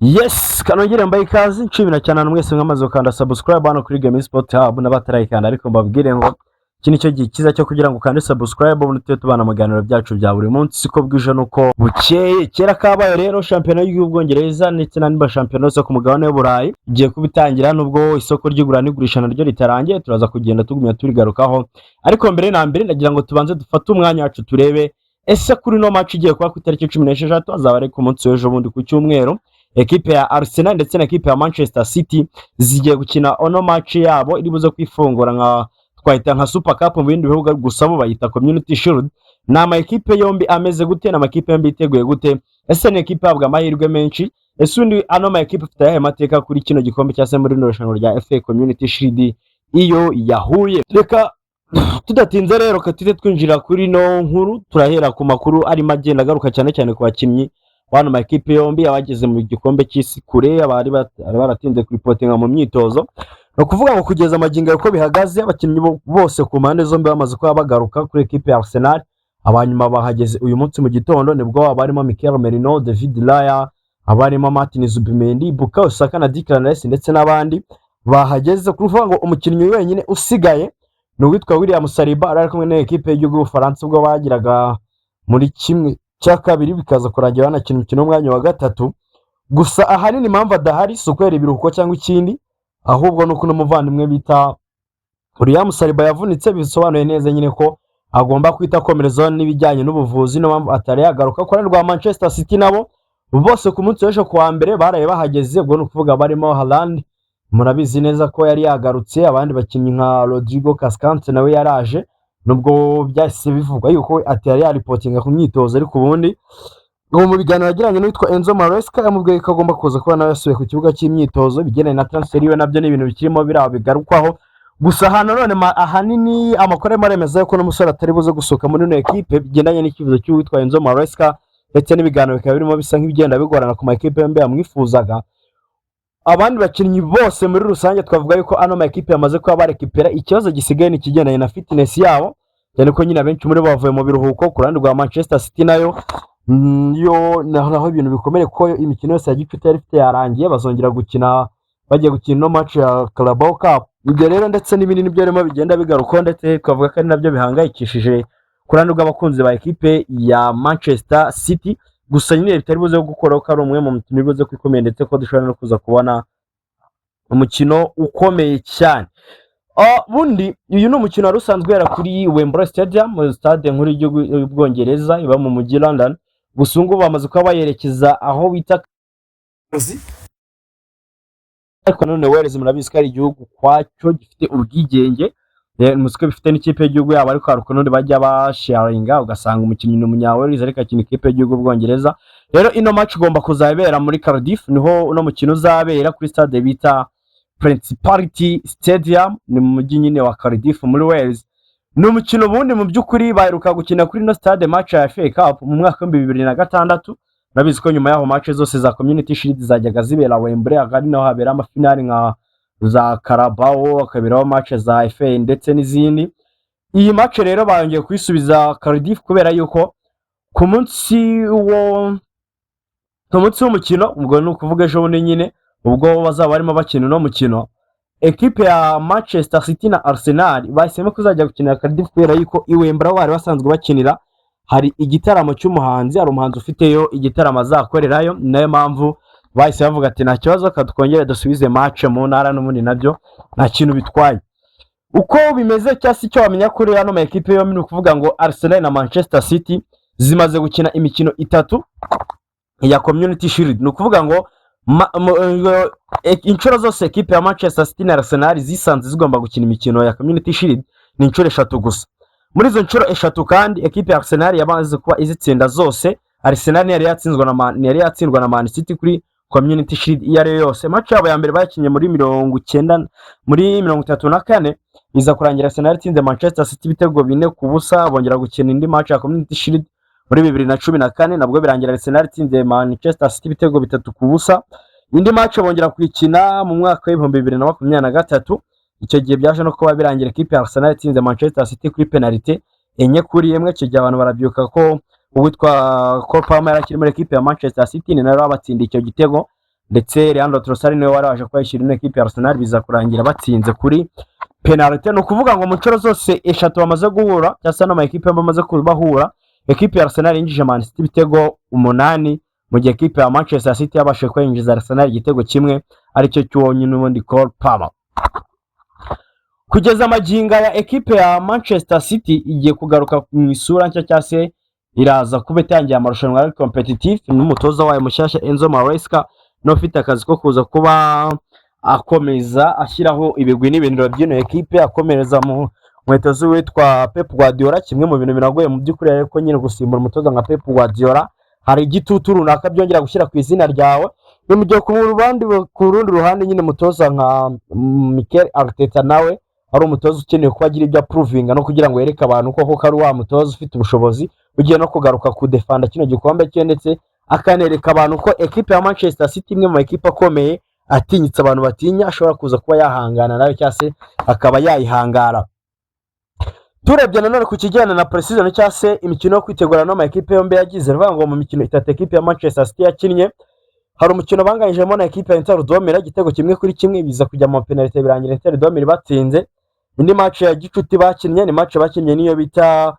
Yes, kanongere mbaye ikaze, nshimira cyane abantu mwese mwamaze gukanda subscribe hano kuri Game Sport Hub n'abatarayikanda, ariko mbabwire ngo iki nicyo gihe cyiza cyo kugira ngo ukande subscribe, ubundi tujye tubana mu biganiro byacu bya buri munsi uko bwije nuko bukeye. Kera kabaye rero, shampiyona y'Ubwongereza ndetse n'andi mashampiyona yose ku mugabane w'Uburayi igiye kubitangira, nubwo isoko ry'igura n'igurisha naryo ritarangiye, turaza kugenda tugumya turigarukaho. Ariko mbere na mbere ndagira ngo tubanze dufate umwanya wacu turebe ese kuri ino match igiye kuba ku itariki 16, azaba ari ku munsi w'ejo bundi ku cyumweru, ekipe ya Arsenal ndetse na ekipe ya Manchester City zigiye gukina ono match yabo iri buze kwifungura, nka twahita nka Super Cup mu bindi bihugu, gusa bo bayita Community Shield. Ni ama ekipe yombi ameze gute? Ni amakipe yombi yiteguye gute? Ese ni ekipe ihabwa amahirwe menshi? Ese undi ano ma ekipe afite ayahe mateka kuri kino gikombe cyangwa se muri rino rushanwa rya FA Community Shield iyo yahuye? Reka tudatinze rero, ka tuhite twinjira kuri no nkuru. Turahera ku makuru arimo agenda agaruka cyane cyane ku bakinnyi bano ma ekipe yombi, abageze mu gikombe cy'isi kure, abari baratinze kuripotinga mu myitozo. Ni ukuvuga ngo kugeza amagingo uko bihagaze, abakinnyi bose ku mpande zombi bamaze kuba bagaruka. Kuri ekipe ya Arsenal, abanyuma bahageze uyu munsi mu gitondo, nibwo abarimo Mikel Merino, David Raya, abarimo Martin Zubimendi, Bukayo Saka na Declan Rice ndetse n'abandi bahageze. Kuvuga ngo umukinnyi wenyine usigaye ni uwitwa William Saliba, ari kumwe n'ekipe y'igihugu y'Ubufaransa ubwo bagiraga muri 1/2, bikaza kurangira banakina umukino w'umwanya wa gatatu. Gusa ahanini impamvu adahari si ukubera ibiruhuko cyangwa ikindi, ahubwo ni uko n'umuvandimwe bita William Saliba yavunitse, bisobanuye neza nyine ko agomba kwita akomerezaho n'ibijyanye n'ubuvuzi, niyo mpamvu atari yagaruka. Ku ruhande rwa Manchester City, nabo bose ku munsi w'ejo kuwa mbere baraye bahageze. Ubwo ni ukuvuga barimo Haaland, murabizi neza ko yari yagarutse, abandi bakinnyi nka Rodrigo Cascante nawe yaraje, nubwo byahise bivugwa yuko atari yaripotinga ku myitozo. Ariko ubundi ubu mu biganiro yagiranye n'uwitwa Enzo Maresca, yamubwiye ko agomba kuza kuba nawe yasubiye ku kibuga cy'imyitozo. Ibigendanye na transfer yiwe nabyo ni ibintu bikirimo biriya bigarukwaho. Gusa aha nanone ahanini amakuru arimo aremeza ko n'umusore atari buze gusohoka muri ino ekipe, bigendanye n'icyifuzo cy'uwitwa Enzo Maresca, ndetse n'ibiganiro bikaba birimo bisa nk'ibigenda bigorana ku ma ekipe yombi yamwifuzaga. Abandi bakinnyi bose muri rusange twavuga yuko ano ma ekipe yamaze kuba barekipera, ikibazo gisigaye ni ikigendanye na fitness yabo, cyane ko nyine abenshi muri bo bavuye mu biruhuko. Ku ruhande rwa Manchester City nayo yo naho ibintu bikomeye, kuko imikino yose ya gicuti yari ifite yarangiye, bazongera gukina, bagiye gukina ino match ya Carabao Cup. Ibyo rero ndetse n'ibindi nibyo birimo bigenda bigarukaho, ndetse twavuga ko ari nabyo bihangayikishije ku ruhande rw'abakunzi ba ekipe ya Manchester City. Gusa nyine bitari buze gukora ko ari umwe mu mikino iri buze ikomeye, ndetse ko dushobora no kuza kubona umukino ukomeye cyane. Bundi uyu ni umukino wari usanzwe ubera kuri Wembley Stadium, stade nkuru y'igihugu y'Ubwongereza iba mu mujyi London. Gusa ubu ngubu bamaze kuba bayerekeza aho bita, ariko nanone Wales murabizi ko ari igihugu kwacyo gifite ubwigenge. Muzi ko bifite n'ikipe y'igihugu yabo, ariko hari ukuntu bajya basharinga, ugasanga umukinnyi ni umunya Wales ariko akina ikipe y'igihugu y'Ubwongereza. Rero ino match igomba kuzabera muri Cardiff, niho uno mukino uzabera kuri stade bita Principality Stadium, ni mu mujyi nyine wa Cardiff muri Wales. Ni umukino ubundi mu by'ukuri baheruka gukina kuri ino stade match ya FA Cup mu mwaka w'2006. Urabizi ko nyuma y'aho match zose za Community Shield zajyaga zibera Wembley, akaba ari naho habera amafinali nka za Carabao, hakaberaho match za FA ndetse n'izindi. Iyi match rero bongeye kuyisubiza Cardiff kubera yuko ku munsi w'umukino, ubwo ni ukuvuga ejo bundi nyine ubwo bazaba barimo bakina uno mukino, ekipe ya Manchester City na Arsenal bahisemo kuzajya gukinira Cardiff kubera yuko i Wembley aho bari basanzwe bakinira hari igitaramo cy'umuhanzi, hari umuhanzi ufiteyo igitaramo azakorerayo. Ni nayo mpamvu bahise bavuga ati: "Nta kibazo, ka twongere dusubize match mu ntara, n'ubundi nabyo nta kintu bitwaye." Uko bimeze cyangwa se icyo wamenya kuri ano ma ekipe yombi, ni ukuvuga ngo Arsenal na Manchester City zimaze gukina imikino itatu ya Community Shield. Ni ukuvuga ngo inshuro zose ekipe ya Manchester City na Arsenal zisanze zigomba gukina imikino ya Community Shield ni inshuro eshatu gusa. Muri izo nshuro eshatu kandi, ekipe ya Arsenal yamaze kuba izitsinda zose. Arsenal ntiyari yatsindwa na Man City kuri Community Shield iyo ari yo yose. Match yabo ya mbere bakinnye muri 90, muri 34, iza kurangira Arsenal itsinze Manchester City ibitego 4-0. Bongera gukina indi match ya Community Shield muri 2014, nabwo birangira Arsenal itsinze Manchester City ibitego 3-0. Indi match bongera kuyikina mu mwaka w'2023, icyo gihe byaje no kuba birangira ekipe ya Arsenal itsinze Manchester City kuri penalite 4-1. Icyo gihe abantu barabyuka ko uwitwa Cole Palmer yari akiri muri ekipe ya Manchester City, ni nawe wabatsindiye icyo gitego. Ndetse Leandro Trossard niwe wari waje kuba yishyura ino ekipe ya Arsenal, biza kurangira batsinze kuri penalty. Ni ukuvuga ngo mu nshuro zose eshatu bamaze guhura, cyangwa se n'ama ekipe bamaze kubahura, ekipe ya Arsenal yinjije Man City ibitego 8, mu gihe ekipe ya Manchester City yabashije kuba yinjiza Arsenal igitego kimwe, aricyo cy'uwo nyine ubundi Cole Palmer. Kugeza amagingo ya ekipe ya Manchester City igiye kugaruka mu isura nshya, cyangwa se iraza kuba itangiye amarushanwa ari competitive n'umutoza wayo mushyashya Enzo Maresca, n'ufite akazi ko kuza kuba akomeza ashyiraho ibigwi n'ibindiro by'ino ekipe, akomereza mu nkweto z'uwitwa Pep Guardiola. Kimwe mu bintu biragoye mu by'ukuri, ariko nyine gusimbura umutoza nka Pep Guardiola hari igitutu runaka byongera gushyira ku izina ryawe. Ni mu gihe ku rundi ruhande nyine umutoza nka Mikel Arteta nawe ari umutoza ukeneye kuba agira ibyo aprovinga no kugira ngo yereke abantu ko koko ari wa mutoza ufite ubushobozi, ugiye no kugaruka kudefanda kino gikombe cye, ndetse akanereka abantu ko ekipe ya Manchester City, imwe mu makipe akomeye atinyitse abantu batinya, ashobora kuza kuba yahangana nayo cyangwa se akaba yayihangara. Turebye nanone ku kijyanye na pre-season cyangwa se imikino yo kwitegura no ekipe yombi yagize, ni ngo mu mikino itatu ekipe ya Manchester City yakinnye, hari umukino banganyijemo na ekipe ya Inter de Milan igitego 1-1, biza kujya mu penalty, birangira Inter de Milan batsinze. Indi match ya gicuti bakinnye ni match bakinnye niyo bita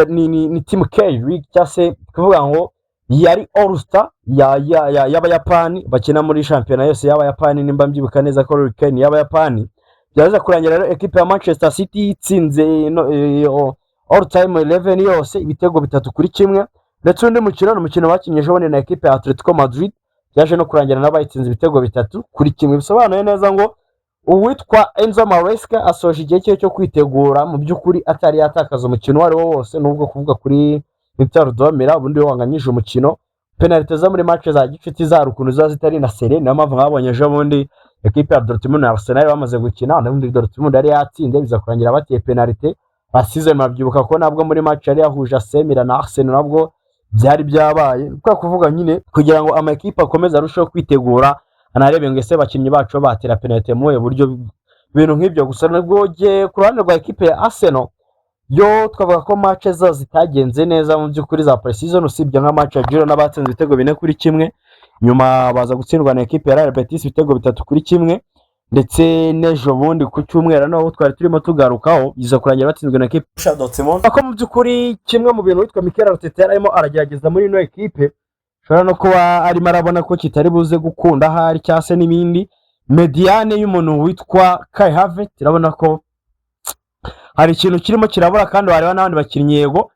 ni team K League, cyangwa se kuvuga ngo yari All Star y'Abayapani bakina muri shampiyona yose y'Abayapani, nimba mbyibuka neza ko K ni y'Abayapani. Byaza kurangira rero ekipe ya Manchester City itsinze all time 11 yose ibitego 3-1. Ndetse undi mukino ni umukino bakinnye ejo bundi na ekipe ya Atletico Madrid, byaje no kurangira nabo bayitsinze ibitego 3-1. Bisobanuye neza ngo uwitwa Enzo Maresca asoje igihe cye cyo kwitegura mu by'ukuri atari yatakaza umukino uwo ari wo wose, nubwo kuvuga kuri Inter de Milan ubundi wanganyije umukino. Penalite zo muri match za gicuti zari ukuntu ziba zitari na sérieux, niyo mpamvu mwabonye ejo bundi ekipe ya Dortmund na Arsenal bamaze gukina, n'ubundi Dortmund yari yatsinze, biza kurangira bateye penalite basize. Murabyibuka ko nabwo muri match yari yahuje AC Milan na Arsenal nabwo byari byabaye. Kwa kuvuga nyine kugira ngo ama ekipe akomeze arusheho kwitegura, anarebe ngo ese abakinnyi bacu batera penalite mu buhe buryo, ibintu nk'ibyo. Gusa nubwo ku ruhande rwa ekipe ya Arsenal yo twavuga ko match zo zitagenze neza mu by'ukuri za pre-season, usibye nka match ya Girona batsinze ibitego 4-1, nyuma baza gutsindwa na ekipe ya Real Betis ibitego 3-1. Ndetse n'ejo bundi ku cyumweru naho twari turimo tugarukaho, biza kurangira batsinzwe na ekipe ya Dortmund. Ko mu by'ukuri kimwe mu bintu witwa Mikel Arteta yari arimo aragerageza muri ino ekipe, ashobora no kuba arimo arabona ko kitari buze gukunda ahari cyangwa se n'ibindi, médiane y'umuntu witwa Kai Havertz irabona ko hari ikintu kirimo kirabura, kandi wareba n'abandi bakinnyi. Yego,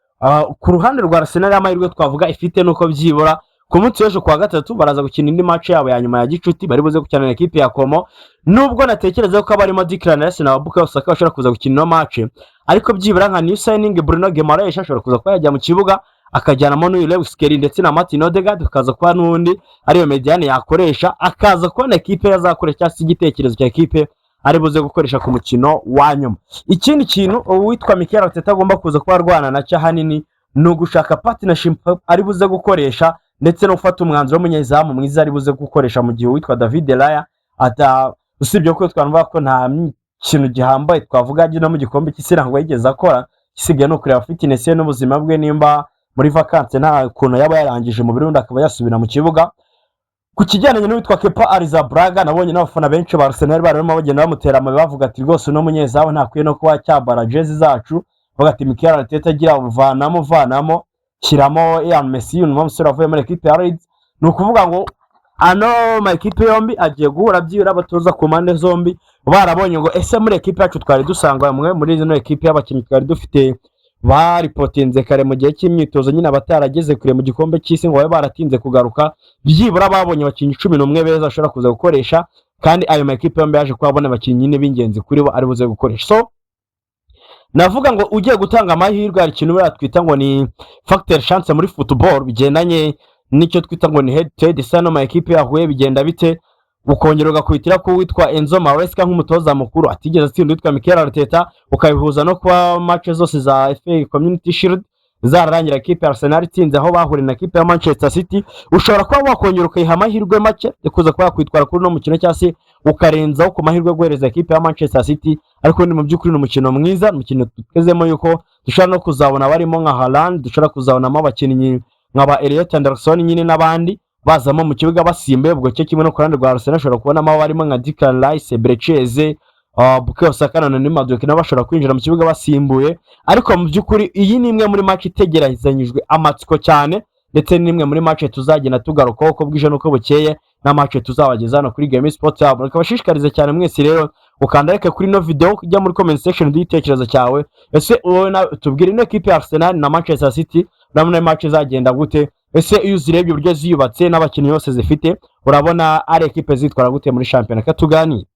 ku ruhande rwa Arsenal amahirwe twavuga ifite nuko byibura ku munsi w'ejo kuwa gatatu baraza gukina indi match yabo ya nyuma ya gicuti, bari buze gukina na ekipe ya Como. Nubwo natekereza ko abarimo Declan Rice na Bukayo Saka bashobora kuza gukina ino match, ariko byibura nka new signing Bruno Guimaraes ashobora kuza kuba yajya mu kibuga, akajyanamo n'uyu Lewis Skelly ndetse na Martin Odegaard, akaza kuba n'undi ariyo médiane yakoresha, akaza kubona ekipe yazakoresha cyangwa se igitekerezo cya ekipe ari buze gukoresha ku mukino wa nyuma. Ikindi kintu uwitwa Mikel Arteta agomba kuza kuba arwana nacyo ahanini ni ugushaka partnership ari buze gukoresha, ndetse no gufata umwanzuro w'umunyezamu mwiza ari buze gukoresha mu gihe uwitwa David Raya ata, usibye ko twavuga ko nta kintu gihambaye twavuga no mu gikombe cy'isi ntabwo yigeze akora. Igisigaye ni ukureba fitness ye n'ubuzima bwe, nimba muri vacances nta kuntu yaba yarangije umubiri, undi akaba yasubira mu kibuga. Ku kijyanye n'uwitwa Kepa Arrizabalaga, nabonye n'abafana benshi ba Arsenal barimo bagenda bamutera amabuye, bavuga ati rwose uno munyezamu ntakwiye no kuba cyambara jezi zacu, bavuga ati Mikel Arteta agira vanamo vanamo, shyiramo Illan Meslier, uyu musore wavuye muri ekipe ya Leeds. Ni ukuvuga ngo ano ma ekipe yombi agiye guhura, byibura abatoza ku mpande zombi barabonye ngo ese muri ekipe yacu twari dusanganywe muri zino ekipe y'abakinnyi twari dufite baripotinze kare mu gihe cy'imyitozo nyine, abatarageze kure mu gikombe cy'isi ngo babe baratinze kugaruka, byibura babonye abakinnyi 11 beza bashobora kuza gukoresha. Kandi ayo ma ekipe yombi yaje kuba abona abakinnyi nyine b'ingenzi kuri bo ari buze gukoresha. So navuga ngo ugiye gutanga amahirwe, hari ikintu buriya twita ngo ni facteur chance muri football, bigendanye n'icyo twita ngo ni head to head, isa no ma ekipe yahuye bigenda bite, ukongera ugakubitira ko uwitwa Enzo Maresca nk'umutoza mukuru atigeze atsinda uwitwa Mikel Arteta, ukabihuza no kuba match zose za FA Community Shield zararangira ekipe ya Arsenal itsinze aho bahuriye na ekipe ya Manchester City, ushobora kuba wakongera ukayiha amahirwe make yo kuza kuba yakwitwara kuri uno mukino, cyangwa se ukarenzaho ku mahirwe yo guhereza ekipe ya Manchester City. Ariko ni mu by'ukuri ni umukino mwiza, ni umukino twitezemo yuko dushobora no kuzabona barimo nka Haaland, dushobora kuzabonamo abakinnyi nka ba Elliot Anderson nyine n'abandi. bazamo mu kibuga basimbuye. Ubwo cyo kimwe no ku ruhande rwa Arsenal ashobora kubonamo abarimo nka Declan Rice, Eberechi Eze, Bukayo Saka na Noni Madueke, nabo bashobora kwinjira mu kibuga basimbuye. Ariko mu by'ukuri iyi ni imwe muri match itegerezanyijwe amatsiko cyane, ndetse n'imwe muri match tuzagenda tugarukaho uko bwije n'uko bukeye, na match tuzabageza hano kuri Game Sport Hub. Reka bashishikarize cyane mwese rero ukanda like kuri ino video, ujya muri comment section uduhe igitekerezo cyawe. Ese wowe tubwire, ino ekipe ya Arsenal na Manchester City urabona match izagenda gute? Ese iyo uzirebye uburyo ziyubatse n'abakinnyi bose zifite, urabona ari ekipe zitwara gute muri shampiyona? Reka tuganire.